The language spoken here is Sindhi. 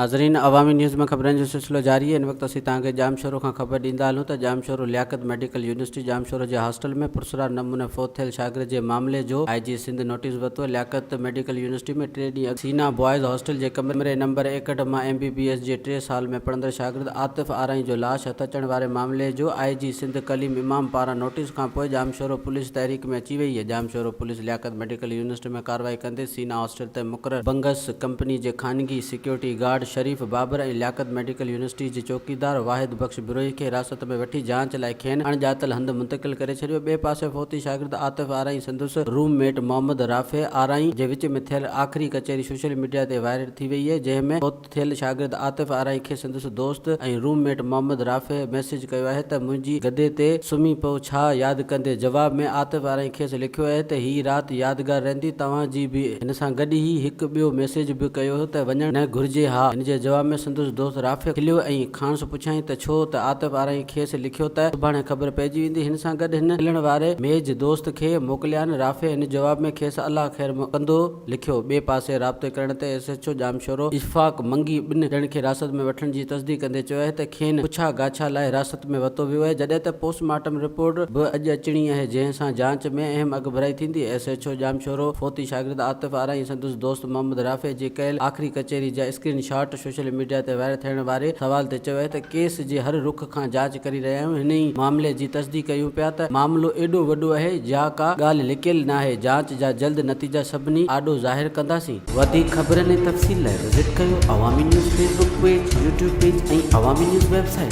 ناظرين عوامي نيوز ۾ خبرن جو سلسلو جاري آهي ان وقت اسين توهان کي ڄامشورو کان خبر ڏيندا هلون ته ڄامشورو لياقت ميڊيڪل يونيورسٽي ڄامشورو جي هاسٽل ۾ پرسرار نموني فوت ٿيل شاگرد جي معاملي جو آء جي سنڌ نوٽيس ورتو لياقت ميڊيڪل يونيورسٽي ۾ ٽي ڏينهن اڳ سينا بوائز هاسٽل جي ڪمري نمبر 61 مان ايم بي بي ايس جي ٽي سال ۾ پڙهندڙ شاگرد عاطف آرائين جو لاش هٿ اچڻ واري معاملي جو آء جي سنڌ ڪليم امام پاران نوٽيس کانپوء ڄامشورو پوليس تحريڪ ۾ اچي وئي ڄامشورو پوليس لياقت ميڊيڪل يونيورسٽي ۾ ڪارروائي ڪندي سينا هاسٽل تي مقرر بنگس ڪمپني جي خانگي security guard Sharif Babar ۽ Liaquat medical university جي چوڪيدار واحد بخش بروهي کي حراست ۾ وٺي جاچ لاء کين اڻڄاتل هنڌ منتقل ڪري ڇڏيو. ٻئي پاسي فوتي شاگرد عاطف آرائين سندس روم ميٽ محمد رافع آرائين جي وچ ۾ ٿيل آخري ڪچهري سوشل ميڊيا تي وائرل ٿي وئي اهي جنهن ۾ فوت ٿيل شاگرد عاطف آرائين کي سندس دوست ۽ room mate Muhammad Rafi message ڪيو آهي ته منهنجي گدي تي سمهي پئو ڇا ياد ڪندي جواب ۾ عاطف آرائين کيس لکيو آهي ته هي رات يادگار رهندي توهان جي به هن سان گڏ ئي هڪ ٻيو ميسيج به ڪيو هو ته وڃڻ نه گهرجي ها هن جي جواب ۾ سندس دوست رافع کليو ۽ کانئس پڇيائين ته ڇو ته عاطف آرائين کيس لکيو ته سڀاڻي خبر پئجي ويندي هن سان گڏ هن کلڻ واري ميج دوست کي موڪليان رافع هن جواب ۾ کيس الله خير ڪندو لکيو. ٻئي پاسي رابطي ڪرڻ تي S H O Jamshoro Ashfaq Mangi ٻن ڄڻن کي حراست ۾ وٺڻ جي تصديق ڪندي چيو آهي ته کين پڇا ڳاڇا لاء حراست ۾ ورتو ويو آهي جڏهن ته پوسٽ مارٽم رپورٽ به اڄ اچڻي آهي جنهن سان جاچ ۾ اهم اڳڀرائي ٿيندي. ايس ايڇ او ڄامشورو فوتي شاگرد عاطف آرائين ۽ سندس دوست محمد رافع جي ڪيل آخري ڪچهري جا اسڪرين شاٽ سوشل ميڊيا تي وائرل ٿيڻ واري سوال تي چيو آهي ته ڪيس جي هر رخ کان جاچ ڪري رهيا آهيون هن ئي معاملي جي تصديق ڪيون پيا ته معاملو ايڏو وڏو آهي جا ڪا ڳالهه لڪيل ناهي جاچ جا جلد نتيجا سڀني آڏو ظاهر ڪنداسين. وڌيڪ خبرن ۽ تفصيل لاء وزٽ ڪيو Awami news Facebook page, YouTube page ۽ Awami news website.